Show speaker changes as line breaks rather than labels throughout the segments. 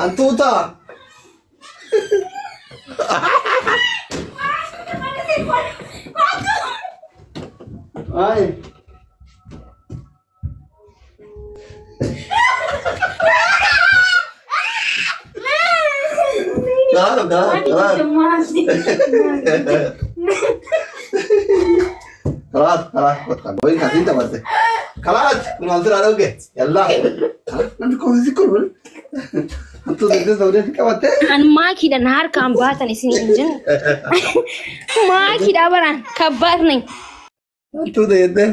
Hantuuta. Ay. Claro, claro, claro. خلاص خلاص وين كانت انت بس خلاص من انظر على وجهك يلا namni koofisi kun hantuuta iddoo saudeetti qabatte.
An maakiidhaan harkaan baatan isin hin jennu. Maakiidhaa baraan kabbaatni.
Hantuuta jettee.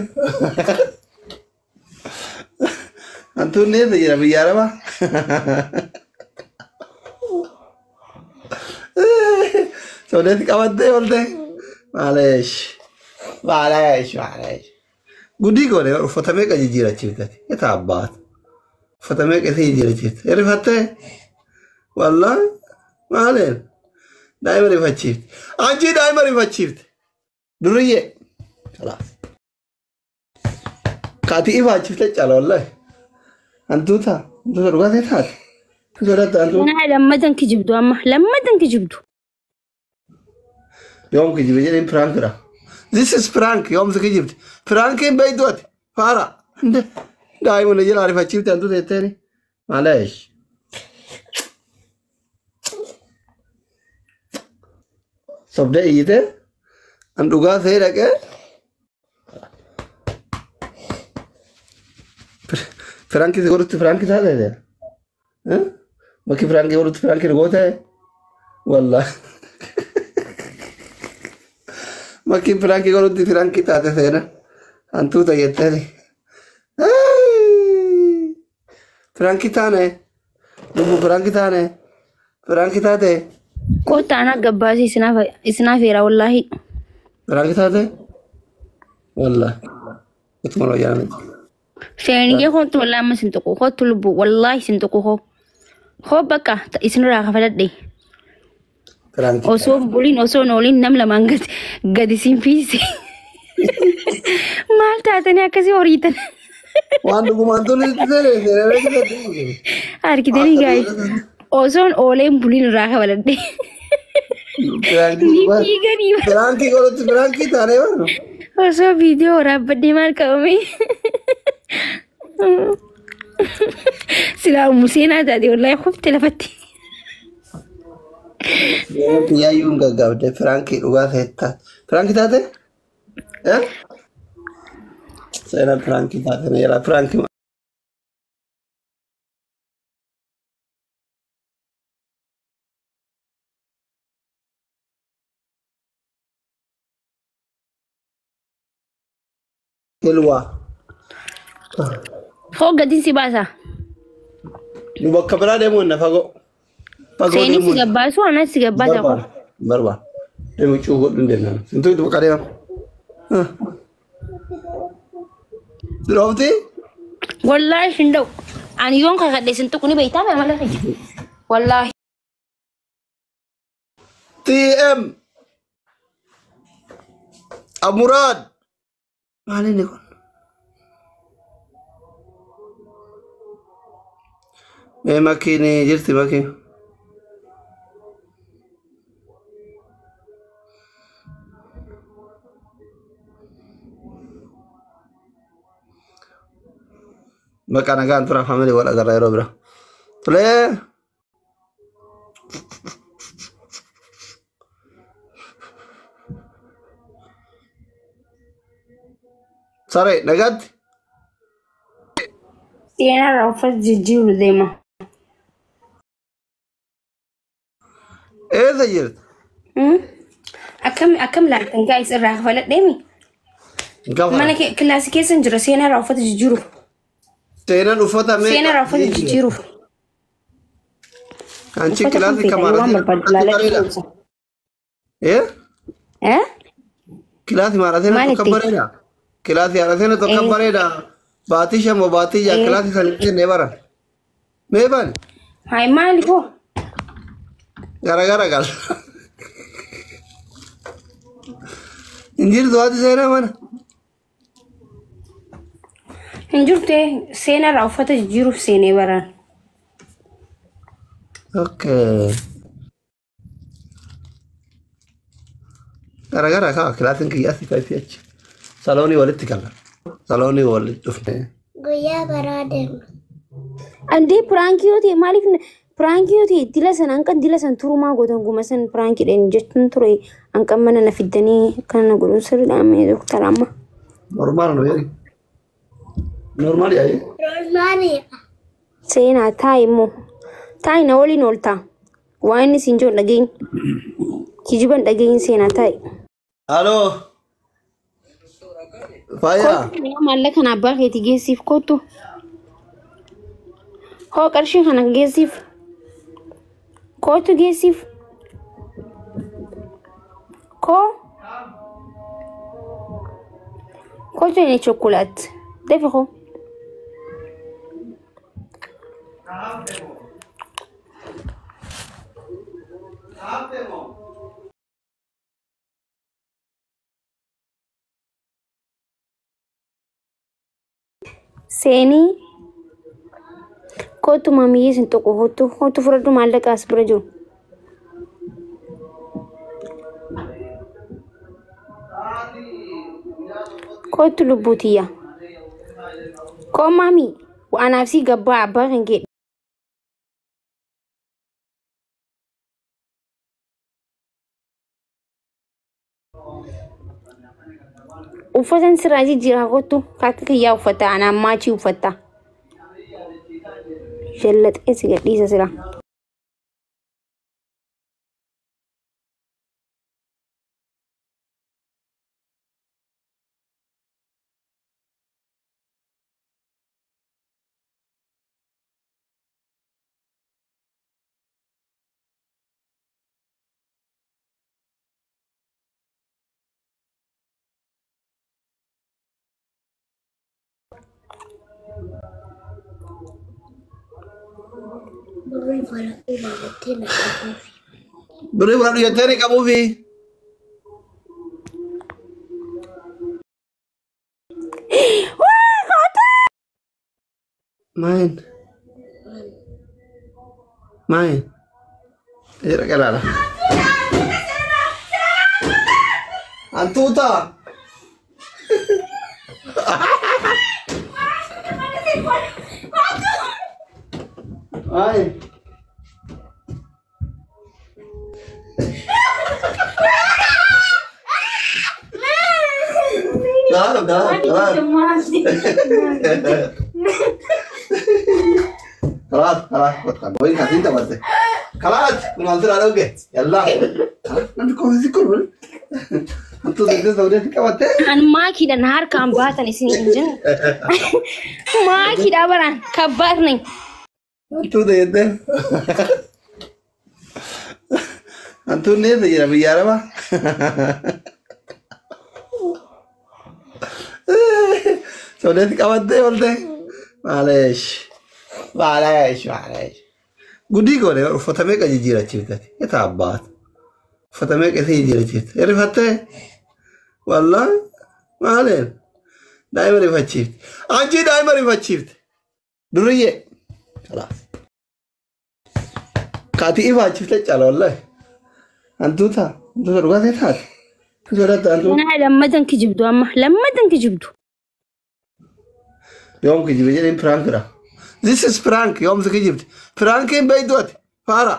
Hantuunni eessa jira biyya arabaa? Saudeetti qabattee oolte. Maaleesh. Maaleesh maaleesh. Gudii goone uffata meeqa jijjiirachiiftati? Etaa abbaat. Uffata meeqa isa jijjiirachiifte? Rifattee? Wallaahi maaleen? Daa'ima rifachiifte. Anjii daa'ima rifachiifte. Duriyyee. Kalaas. Kaatii ifaachifte caala wallaahi. Hantuuta. Hantuuta dhugaatee taate. Sodaata hantuuta.
Naa lammadan kijibdu amma lammadan kijibdu.
Yoom kijibe jedheen piraankidha. This is prank yoom si kijibte. Piraankiin beektu ati. Faara. Daa'ima na jala rifachiifte hantuuta jetteeni. Maaleesh. Sobdee iyyitee an dhugaa see dhaqee Piraanki si godhutti piraanki taate jedhe. Bakki piraanki godhutti piraanki goote. Wallaahi. Bakki piraanki godhutti piraanki taate seena. Hantuuta jetteeni. Piraanki taane. Lubbu piraanki taane. Piraanki taate.
Kottaa ana gabbaasii isinaaf heera wallaahi.
Piraanki taate. Wallaahi. Utuma loo miti.
Feeniyyee kottu wallaahi amma isin tuqu kottu lubbu wallaahi isin tuqu hoo. Hoo bakka isinirraa kafaladhe.
Piraanki.
Osoo hin buliin osoo hin ooliin nam lamaan gadi gadi isin fiise. Maal taatanii akkasii horiitan?
Waan dhugumaan tolli seene seenee
Harkitanii gaa'e. Osoon oolee hin buliin irraa kafaladhe. Ni fiiganii.
Piraanki godhutti piraanki taanee barru.
Osoo viidiyoo waraabbadhee maal qabame? Silaa ummu seenaa taate wallaahi kufte lafatti.
Yaayyuun gaggaabde piraanki dhugaa ta'e taate. Piraanki taate? Seenaa piraanki taate na jala piraanki. Hilwaa.
Hoo gatiin si baasa.
Nu bakka biraa deemuu hin fagoo. Fagoo
Seenii si
deemuu.
gabbaasu anas si gabbaasa koo.
Barbaada. Barbaada. Deemu cuu godhu hin deemnaan. Sintuu itti bakka deema. Dhoofti?
Wallaahi hin dha'u. Ani yoon kakadhe isin tuqu ni beektaa mala kiyya. Wallaahi.
TM. Amuraad. Maal inni kun? Mee makiin jirti makiin. Bakka nagaan tura family wal agarra yeroo bira. Tolee. Saree nagaatti.
Seenarraa uffata jijjiiru deema.
Eessa jirti?
Akkam akkam laaltan gaa'is irraa kafaladheemi.
Gafa.
Mana kilaasii keessa hin jira seenarraa uffata jijjiiruuf.
Seenaan uffata meeqa?
Seenarraa uffata jijjiiruuf.
Anchi
Uffata kan
kilaasii
feetan waan
kamaara
barbaadu laalaa keessa.
Eh?
Eh?
Kilaasii maara seenaa
Maal
tokko
itti?
bareeda. Kilaasii haara seenaa tokko
Eh.
bareeda. Baatii shan moo baatii ja'a
Eh.
kilaasii san hin jennee bara. Mee bani?
Hayi maali koo?
Gara gara gal. Hin jirtu haati seenaa mana.
Hin jirtu seenarraa uffata jijjiiruuf seenee baraan.
Okay. Gara kaa kilaasiin kiyya asii fi achi. Saloonii walitti galla. Saloonii walitti dhufne.
Guyyaa baraa deemna.
Andee piraankii yoo ta'e maaliif piraankii yoo ta'e dila san hanqan dila san turumaa gootan guma san piraankiidhaan jechuun ture hanqan mana na fiddanii kana na godhuun sirriidha mee doktara amma.
Normaal nu jedhi. Normaal yaa'ee.
Normaaliidha.
Seenaa taa'i immoo taa'i na waliin ooltaa waan inni siin jiru dhageenyi kijiban dhageenyi seenaa taa'i.
Aloo. Fayyaa.
Kottu maallaqa kana abbaa keetii geessiif kottu. Hoo qarshii kana geessiif. Kottu geessiif. Koo. Kottu inni chokkolaat. Dafi koo. Seenii. Kottu maamiyyee sin tokko kottu kottu fudhadhu maallaqa as bira jiru. Kottu lubbuutiyya. Koo maamii anaaf si gabbaa abbaa kan kee uffatan sirraa jijjiiraa kottu akka kiyyaa uffata anaan maachii uffata. Jallaxee si gadhiisa sira.
Birrii fudhadhuu jettee na qabuufi.
Birrii fudhadhu jettee ni qabuufi. Maayin. Maayin. Jira galaala. Hantuuta. Maayin. Claro, claro, claro. خلاص خلاص وين كانت انت بس خلاص من عند الأوجه يلا عندكم ذكر انتوا ذكروا كمان.
An maakiidhaan harkaan baatan isin hin jennu. Maakiidhaa baraan kabbaatni.
انتوا ده يده انتوا نيز يا بيا ربا سوليت كمان ولده معلش معلش معلش gudii goone uffata meeqa jijjiirachiiftati eta abbaat uffata meeqa isa jijjiirachiifte rifattee wallahi maaleen daa'ima rifachiifte anchi daa'ima rifachiifte duriyye خلاص kaati ifaachifte cala wallahi hantuuta hantuuta dhugaatee taate sodatta hantuuta
Naa lammadan kijibdu amma lammadan kijibdu.
yoom kijibe jedheen piraankiidha. This is prank yoom si kijibte piraankiin beektu ati faara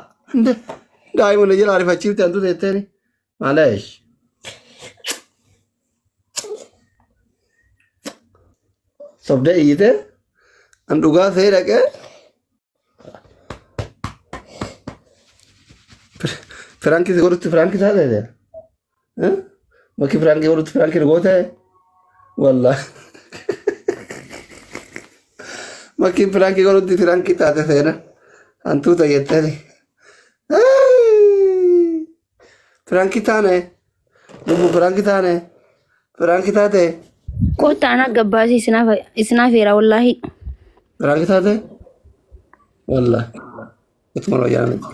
daa'ima na jala ariifachiifte hantuuta jetteeni maaleesh. Sobdee iyyitee an dhugaa see dhaqee piraankii si godhutti piraankii taatee bakki piraankii godhutti piraankii gootee wallaahi. Bakki piraankii godhutti piraankii taate seena hantuuta jetteeni. Piraankii taane lubbu piraankii taane piraankii taate
Kottu anaa gabbaasee isinaaf heera wallaahi.
piraankii taate wallaahi utuma wayyaa miti.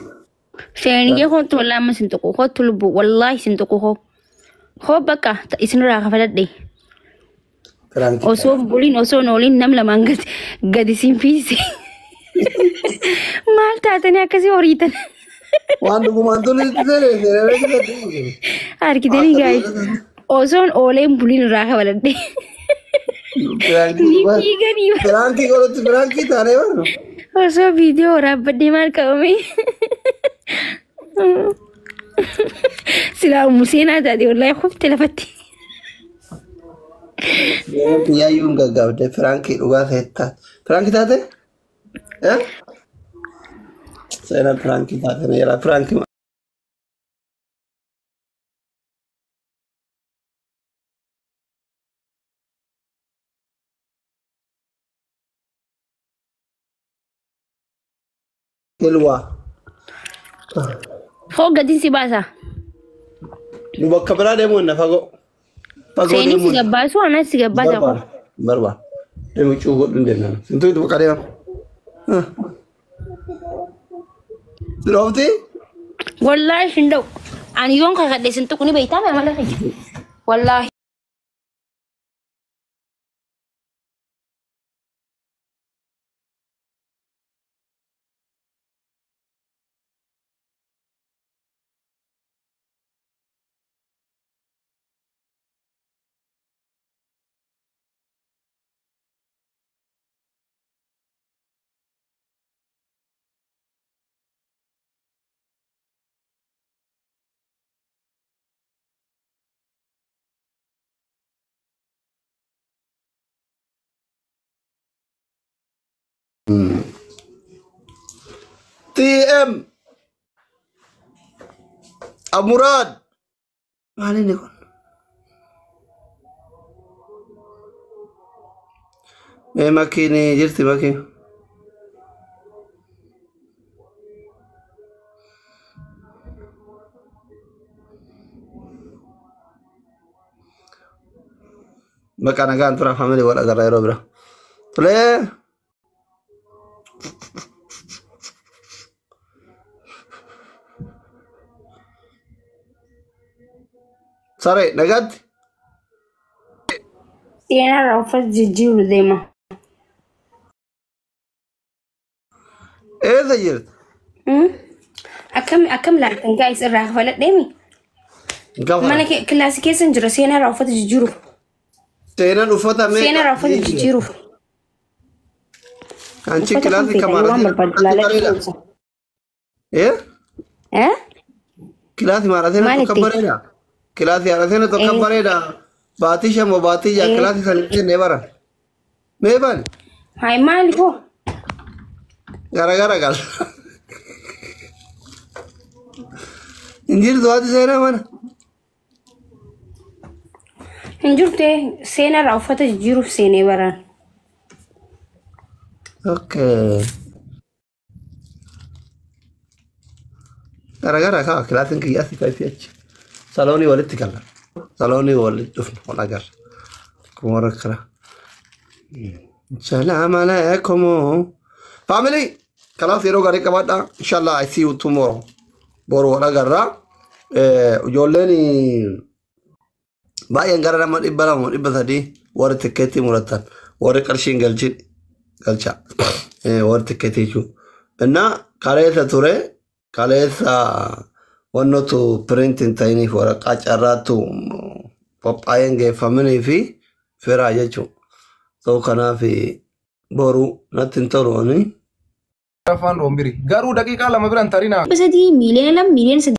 Seeniyee kottu wallaahi amma isin tuqu kottu lubbu wallaahi isin tuqu hoo. Hoo bakka isinirraa kafaladhe.
Piraankii
Osoo hin buliin osoo hin ooliin nam lamaan gadi gadi siin fiise. Maal taate? kaatanii akkasii horiitan.
Waan dhugumaan tolitti seene seenee.
Argitanii guys. Osoon ooleen buliin irraa kabaladhe.
Piraankii
Ni fiiganii.
piraankii godhutti piraankii taanee barnu.
Osoo viidiyoo waraabbadhee maal qabame? Silaa ummu seenaa taate wallaahi kufte lafatti.
Yaayyuun gaggaabde piraankii dhugaa ta'e taate. Piraankii taate? Eh? Seenaa piraankii taate na jedha piraankii. Hilwaa.
Hoo gatiin si baasa.
Nu bakka biraa deemuu hin fagoo. Fagoo
Seenii si
deemuu.
gabbaasu anas si gabbaasa.
Barbaada. Barbaada. Deemu cuu godhu hin deemna. Sintuu itti bakka deema. Siroofti?
Wallaahi hin dha'u. Ani yoon kakadhe sin tuqu ni beektaa mala kiyya. Wallaahi.
TM. Amuraad. Maal inni kun? Mee makiin jirti makiin? Bakka nagaan tura family wal agarra yeroo bira. Tolee. Saree nagaatti.
Seenarraa uffata jijjiiru deema.
Eessa jirti?
Akkam akkam laaltan guys irraa kafaladheemi?
Gafa.
Mana kilaasii keessa hin jira seenarraa uffata jijjiiruuf.
Seenaan uffata meeqa?
Seenarraa uffata jijjiiruuf.
Anchi
Uffata kan
kilaasii
feetanii waan barbaadu
bareeda.
laalachuu.
Eh?
Eh?
Kilaasii maarateen
Maal
tokko
itti?
bareeda. Kilaasii haarateen tokko
Eh.
bareeda. Baatii shan moo baatii ja'a
Eh.
kilaasii san jennee bara. Mee bani?
Hayi maali hoo?
Gara gara gal. Hin jirtu haati seenaa mana.
Hin jirte seenarraa uffata jijjiiruuf seenee baraan.
Okay. Gara gara kaa kilaasiin kiyya asii kaasii achi. Saloonii walitti galla. Saloonii walitti dhufna wal agarra. Akkuma warra karaa. Salaam alaikum. Family, kanaaf yeroo gaarii qabaadhaa. Inshallah I see you tomorrow. Boru wal agarra. Ijoolleen baay'een gara nama 200 300 warri tikkeettii muratan warri qarshiin galchin galcha. Warri tikkeettii jechuudha. Innaa kaleessa ture kaleessa wannotu print hin ta'iniif waraqaa carraattu qophaa'een geeffaminii fi firaa jechuudha. So kanaaf boru natti hin tolu ani.
Afaan Roombiri. Garuu daqiiqaa 2 biran tarinaa.
300 miiliyoona 2 miiliyoona 3.